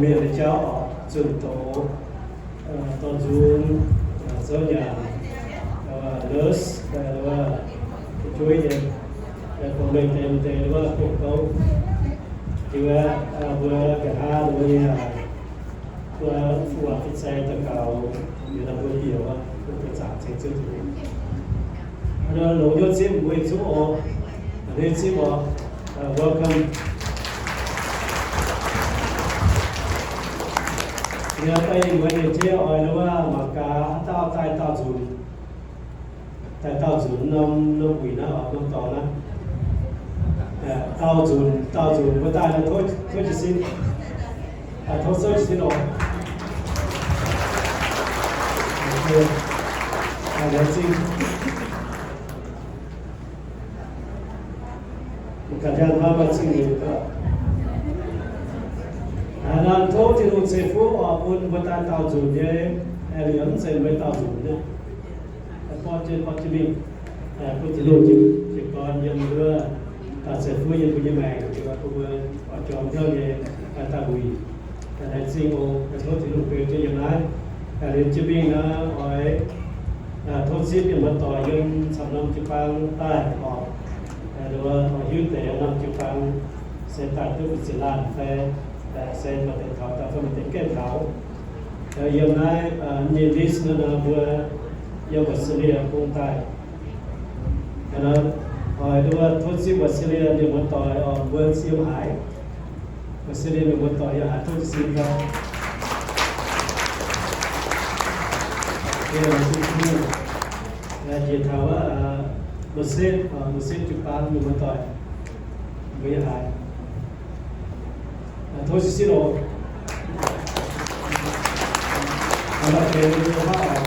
mienh nyei jauv oc, zunh doz, dorh nzung, zouv nyaanh, nurse, jueiv nyei, dongh mengh deix deix wuov bouh gouv. Liuz mbuo nqa'haav mbuo nyei, mbuo fu-waac fin-saeng daux gaux, liuz nor mbuo bieqc wuov, mbuo zaangc ceng Ziouv Tin-Hungh. Longc hnyouv zipv mbuo yietc zungv oc. Hnyouv zipv oc. Welcome. Yie daaih mbuo nyei jeiv oix wuov mangc gaax haaix dauh daaih daauh nzunc. Daaih daauh nzunc norm, norm wuic naaiv oc, norm dorngx naaiv. Daauh nzunc, daauh nzunc mbuo daaih tov, tov jiez sin. Tov jiez sin oc. Laengz zingh. Ganh hnangv maaih zingh nyeic. Naaiv tov Tin-Hungh ceix fuqv oc bun mbuo daaih daauh nzunc nyei, liemh mv zeiz mbuo daauh nzunc nyei. Borqv jienv, borqv jienv mingh, bun Tin-Hungh jiez gorn yiem wuov, ceix fuqv yiem mbuo nyei maengc, bun mbuo oix jorm hnyouv nyei daaih wuic. Laengz zingh oc. Tov Tin-Hungh beu jienv yiem naaiv. Liuz jiex mingh nor oix tov zipv mienh muoz-doic yiem camv norm jiu-baang daaih oc. Oix hiuv deix norm jiu-baang se daaih duqv ga'zinh laanh fai se maaih deix taux daaih fai maaih deix gaengh taux. Yiem naaiv nyei list naaiv nor mbuo yiem Australia bung daaih. Oix nduov tov zipv Australia mienh muoz-doic oc, mbuo yiem haaix? Australia mienh muoz-doic yiem haaix tov jiez sin gau. Njiec taux wuov Merced, Merced jiu-baang mienh muoz-doic, mbuo yiem haaix? Tov jiez sin oc. Maaih deix mbuo yiem haaix oc?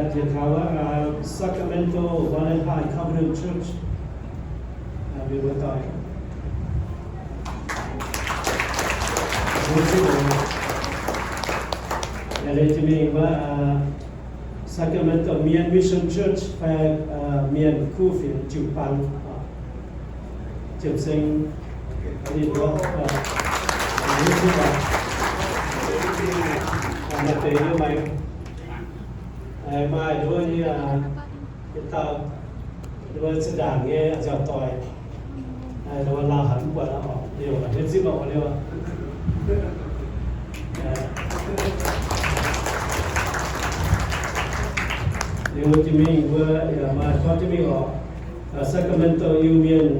Njiec taux wuov Sacramento Valentine Covenant Church, mienh muoz-doic. Tov jiez sin oc. Liuz jiex mingh wuov Sacramento Mien Mission Church fai Mienh Kuv Fienx Jiu-Baang, Jiem Seng, ninh mbuo, maaih deix yiem maaih, maaih nduov nyei, yietc dauh, ninh mbuo zinh ndaangc nyei nziaauc doic, ninh mbuo lauh haic mv buatc oc, liuz haaix zipv oc, liuz. Liuz jiex mingh mbuo maaih gorngv jienv mingh oc, Sacramento Iu-Mienh,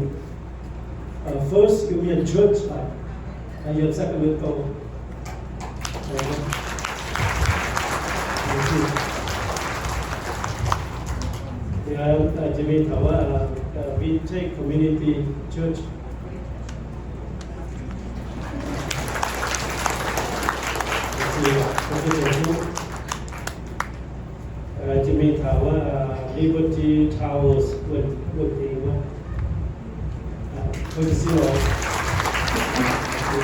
First Iu-Mienh Church, yiem Sacramento. Jiex mingh taux wuov Vitae Community Church. Jiex mingh taux wuov Liberty Towers wuonh dingc wuov. Tov jiez sin oc.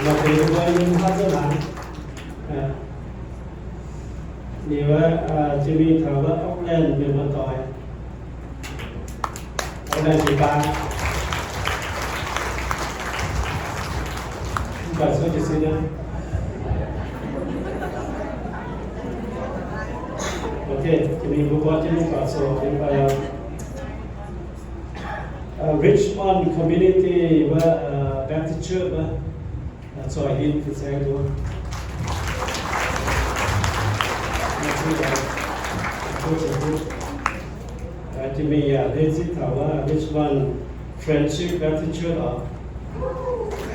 Maaih deix mbuo yiem haav zunv hnaangx. Liuz wuov jiex mingh taux wuov Oakland mienh muoz-doic. Oakland jiu-baang. Mv baac tov jiez sin aqv. Ok, jiex mingh mbuo gorngv jienv mv baac zoux Richmond Community wuov Baptist Church wuov. Zoih hin fin-saeng nduov. Jiex mingh yaac hleix zipv taux wuov Richmond Friendship Baptist Church oc.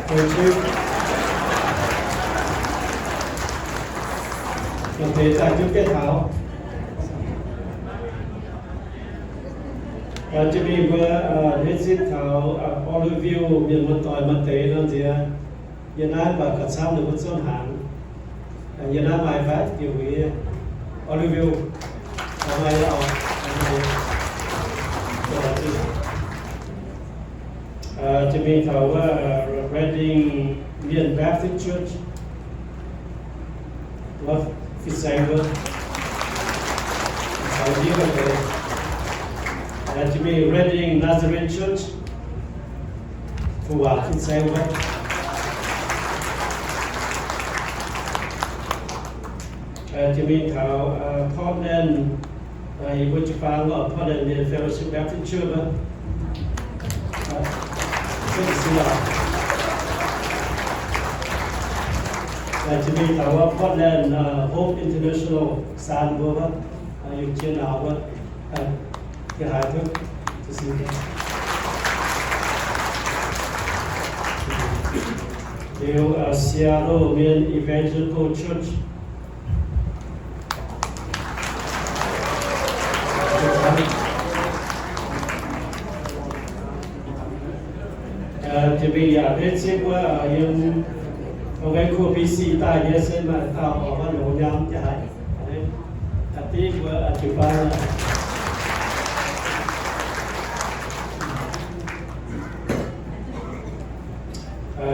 Friendship. Maaih deix daaih jienv gaengh taux. Jiex mingh mbuo hleix zipv taux Oroville mienh muoz-doic maaih deix nor nziex. Yiem naaiv mv baac gauh camv ninh mbuo zunv hnaangx. Yiem naaiv maaih fai diuh wuic? Oroville. Maaih oc. Jiex mingh taux wuov Redding Mienh Baptist Church. Wuov fin-saeng wuov. Taux yie maaih deix. Jiex mingh Redding Nazarene Church. Fu-waac fin-saeng wuov. Jiex mingh taux Portland, yie mbuo jiu-baang oc, Portland Indian Fellowship Baptist Church. Jiex mingh taux Portland Hope International saan mbuo wuov, yungh jien nauz wuov, yie haiz duqv. Liuz Seattle Mienh Evangelical Church. Jiex mingh yaac hneiv zipv wuov yiem Vancouver, B C daaih nyei se maaih dauh oc, wuov Loz Nyaam jaa haic. Div mbuo jiu-baang.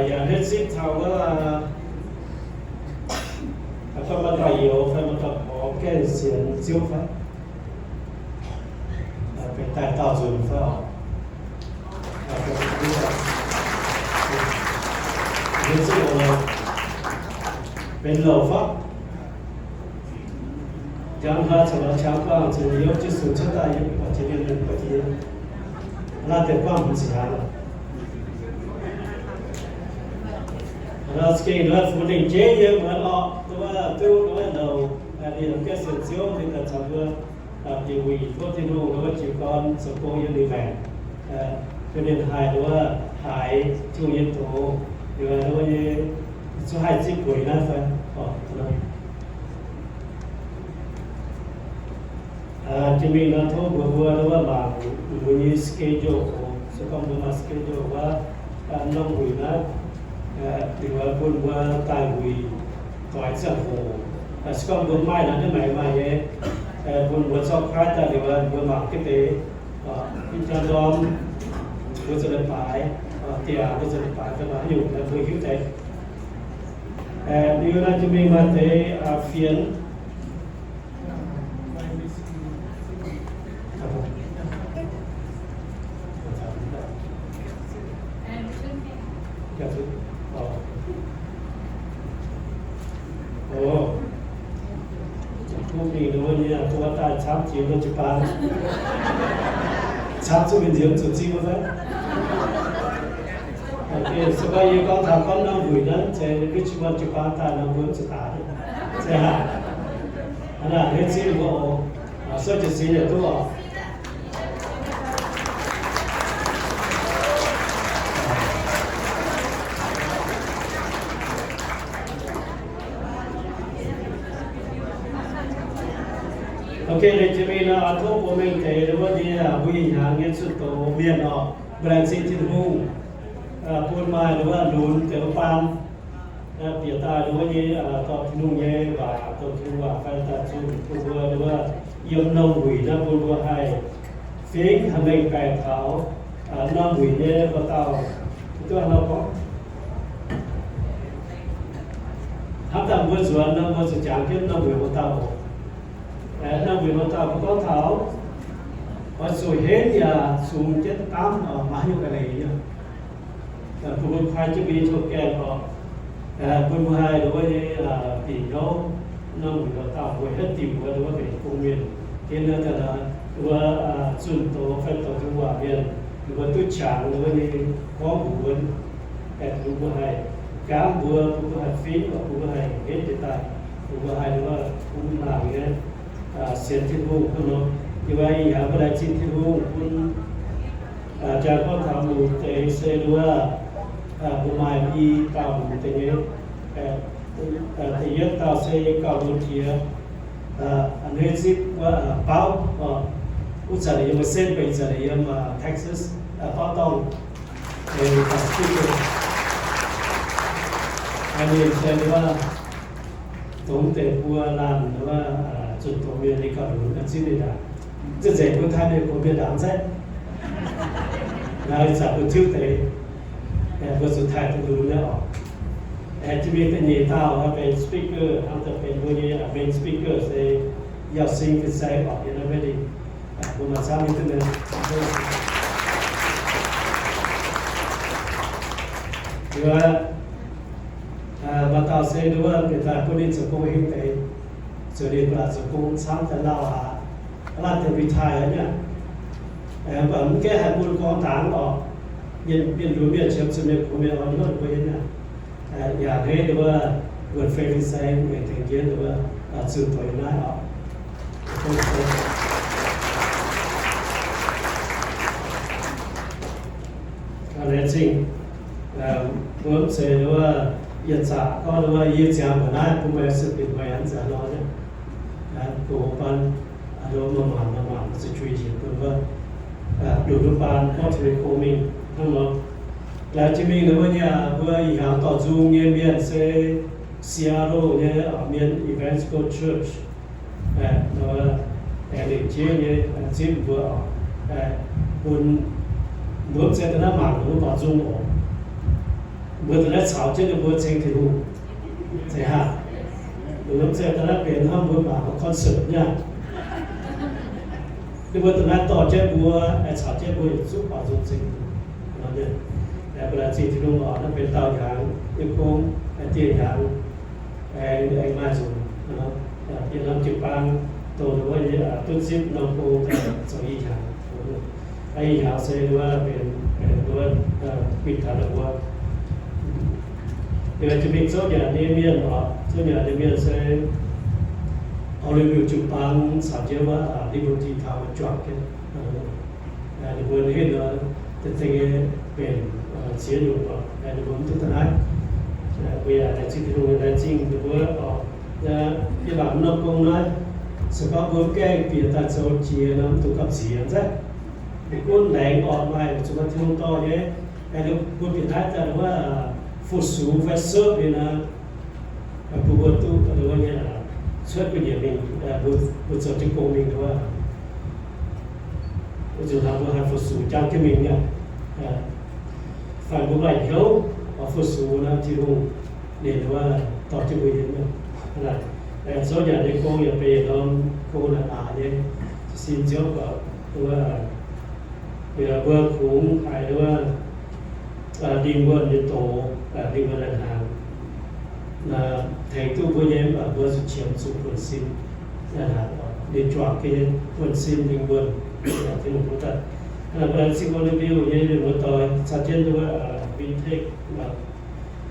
Yaac hneiv zipv taux wuov, gorngv maaih dauh youz fai maaih dauh porx gaengh sienx Ziouv fai, benx daaih daauh nzunc fai oc. Benx louc fai. Jangx hnoi caux lorz qangx guangc zuqc Yesu Giduc cuotv daaih yiem buatc jiex mienh mienh buatc jiex, naaiv deix guangc hmz ziqc hnangv. Nor za'gengh nduov fu ningh jeiv yiem muonz orqc, nduov duqv nduov louc, ninh gaengh sienx Ziouv, ninh daaih caux mbuo bieqc wuic tov Tin-Hungh nduov jiez gorn zoux gong yiem ninh maengc. Duqv ninh haih nduov haiz Tin-Hungh nyei doz, liuz nduov nyei zuqc haih zipv bueix naaiv fai. Jiex mingh nor tov mbuox mbuo nduov mangc mbuo nyei schedule, se gorngv mbuo maaih schedule wuov, norm wuic naaiv, liuz bun mbuo daaih wuic doix ziangh hoc. Se gorngv mbuo maaih nor, ninh maengc maaih nyei, bun mbuo zorqv kuaaiv daaih liuz mbuo mangc ga'deix, ih jaax ndorm mbuo zuqc leiz-baaix, diec mbuo zuqc leiz-baaix fai maaih haaix nyungc, mbuo hiuv deix. Liuz naaiv jiex mingh maaih deix fienx. Gu mingh nduov nyei, mbuo daaih camv jiex mbuo jiu-baang, camv zuqc mingh nziemx zuqc zingh wuov fai? Se gorngv yie gorngv taux gorngv norm wuic naaiv, se Richmond jiu-baang daaih nor mbuo zuqc daaih. Se hnangv naaic, hneiv zipv mbuo oc, suov jiez sin yietc duqv oc. Ok, liuz jiex mingh nor, tov mbuo mengh deix nduov nyei mbuo ih hnyangx nyei zunh doz mienh oc, mbuo laengz zingh Tin-Hungh bun maaih nduov lunx deix wuov baan bieqc daaih nduov nyei dorh Tin-Hungh nyei waac, dorh Tin-Hungh waac fai daaih zunh bun mbuo nduov yiem norm wuic naaiv bun mbuo haih fingx haih mengh baeqc taux norm wuic nyei wuov dauh. Duqv nor gorngv hnangv daaih mbuo nzuonx nor, mbuo zuqc jangx jienv norm wuic wuov dauh oc. Norm wuic wuov dauh mbuo gorngv taux oix zuqc henv yaac zungx jienv daamv, maaih haaix nyungc ga'leiz nyei. Bun mbuo kuaaiv jienv mbuo nyei tov gaengh oc, bun mbuo haih nduov nyei bieqc hnyouv norm wuic wuov dauh, mbuo hiuv diuc wuov nduov mbenc gong mienh, gengh nduov daaih nduov zunh doz fai dorh Tin-Hungh waac mienh, mbuo duqv qangx nduov nyei gorngv mbuox wuonv, bun mbuo haih gaamv mbuo, bun mbuo haih fingx, bun mbuo haih henv jienv daaih, bun mbuo haih nduov bun mangc nyei sienx Tin-Hungh hnangv nor. Yie mbuo ih hnyangx mbuo laengz zingh Tin-Hungh bun jaa gorngv taux lunx deix se nduov, mbuo maaih i dauh lunx deix nyei. Da'yietv dauh se gauh lunx jiex, a'hneiv zipv wuov Bauv, wuov zanc yiem Merced, mv baac ih zanc yiem Texas, Bauv Dorngh, deix Pacific. Ninh se wuov dongh deix buo laanh wuov zunh doz mienh nyei gauh lunx, zipv ninh ndaangc. Zinh nzengc mbuo taaih mienh gox mienh ndaangc zeiv. Naaiv zanc mbuo tiuv deix, mbuo zuqc taaih duqv lunx nyei oc. Jiex mingh da'nyeic dauh benx speaker, hnangv daaih benx mbuo nyei main speaker se Yauh Sing Fin-Saeng oc, yiem naaiv maiv dingh. Mbuo maaih camv nyei duqv mienh. Liuz maaih dauh se nduov bieqc daaih bun ninh zoux gong hingh deix. zoux ninh baac zoux gong camv daaih lauh aqv, lauh deix retire nyei. Mv baac mv gaengh haih bun gorngv dangx oc. Mienh, mienh lunx mienh qiemx zuqc mienh gox mienh oix hnyouv mbuo nyei. Yaac hneiv wuov, wuon fei fin-saeng mengh tengx jienv wuov, zunh doix naaiv oc. Laengz zingh. Mbuo mv zeiz wuov, yietc zaqc gorngv wuov, yie ziangx mbuo naaiv bun meih se bieqc meih hnangv zanc nor. Gox ban, maaih maanc maaih maanc zuqc juix njiec bun wuov, nduqc baan gorngv tuix gong mingh hnangv nor. Laengz zingh mingh wuov nyei, mbuo ih hnyangx dorh nzung nyei mienh se Seattle nyei mienh Evangelical Church. Ninh jiex nyei zipv mbuo oc. Bun mbuo mv zeiz daaih naaiv mangc mbuo baaux nzung oc. Mbuo daaih naaiv caux jienv ninh mbuo ceng Tin-Hungh. Zeiz haaix? Mbuo mv zeiz daaih naaiv benx hnangv mbuo mangc concert nyei. Ninh mbuo daaih naaiv dorh jienv mbuo, caux jienv mbuo yietc zungv baaux nzung ceng Tin-Hungh. Mbuo laengz zingh Tin-Hungh oc, naaiv benx daauh hnyangx nyei gong, dieh hnyangx aengx maaih nzunc, yiem norm jiu-baang dongh wuov nyei duqv zipv norm gong zoux i hnyangx. I hnyangx se wuov benx, benx wuov guinh taux ninh mbuo. Liuz jiex mingh zouv nyanc nyei mienh oc, zouv nyanc nyei mienh se Oregon jiu-baang caux jienv wuov Liberty taux juangc jienv. Ninh mbuo ninh deix deix nyei benx ziex nyungc oc, ninh mbuo mv duqv daaih naaiv. Mbuo yaac laengz zingh Tin-Hungh, laengz zingh ninh mbuo oc. Yie mangc norm gong naaiv, se gorngv mbuo mv gaengh bieqc daaih zoux jiex nor, mv duqv gapv ziex nzengc. Ninh gunv laengz orqc, maaih zuqc maaih Tin-Hungh dorh nyei. Mbuo bieqc naaiv daaih wuov fu-sux fai serve ninh naaiv, bun mbuo duqv wuov nyei cuotv gu'nyuoz mingh, mbuo zoux jienv gong mingh wuov, mbuo zuqc hnangv mbuo haih fu-sux jangx jienv mingh nyei. Fai mbuo maaih hnyouv oix fu-sux nor, Tin-Hungh ninh wuov dorh jienv mbuo yiem nyei. Zouv nyanc nyei gong yaac benx yietc norm gong naaic aqc nyei. Sin ziouv gorqv wuov, mbuo kungx haiz wuov, ndin wuonh nyei doz, ndin wuonh lai-hnaangx tengx duqv mbuo nyei, mv baac mbuo zuqc qiemx zuqc buonv-sin lai-hnaangx, ninh juangc gengh nyei buonv-sin ndin wuonh. Tin-Hungh bun daaih, mbuo laengz zingh Oregon nyei muoz-doic caux jienv wuov Wintake.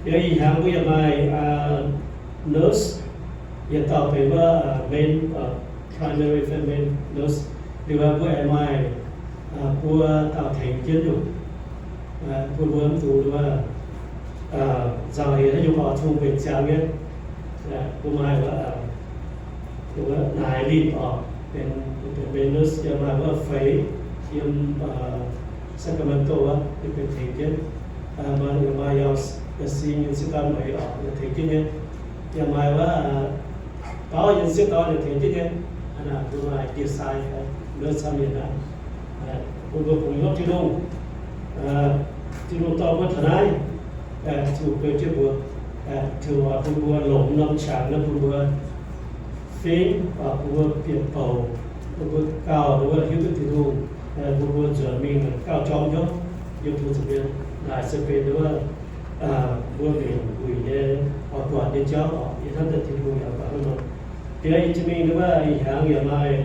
Liuz ih hnyangx mbuo yaac maaih nurse, yietc dauh benx wuov main, primary fai main nurse. Liuz mbuo yaac maaih buo dauh tengx jienv nyungc, bun mbuo mv dungx wuov nzauh heix haaix nyungc oix tungx mbenc ziangx nyei. Mbuo maaih wuov, wuov naaic linh oc, benx, benx main nurse. Yaac maaih wuov feix yiem Sacramento wuov, yaac benx tengx jienv. Maaih, yaac maaih yauh, yaac sin yiem sieqv dorn meix oc, yaac tengx jienv nyei. Yaac maaih wuov, baauv yiem sieqv dorn yaac tengx jienv nyei. Hnangv naaic mbuo maaih ndie-sai nurse camv mienh aqv. Bun mbuo kungx hnyouv Tin-Hungh, Tin-Hungh dorh mbuo taux naaiv, Tin-Hungh beu jienv mbuo, Tin-Hungh bun mbuo longc norm qangx naaiv bun mbuo fingx, bun mbuo bieqc bouc, bun mbuo gauh wuov hiuv duqv Tin-Hungh, bun mbuo nzuonx mingh gauh jorm hnyouv yiem Tin-Hungh zuqc mienh. Naaic se benx wuov mbuo mingh wuic nyei oix buatc nyei jauv oc. Yie hnamv daaih Tin-Hungh yaac baac hnangv nor. Liuz yie jiex mingh wuov ih hnyangx yaac maaih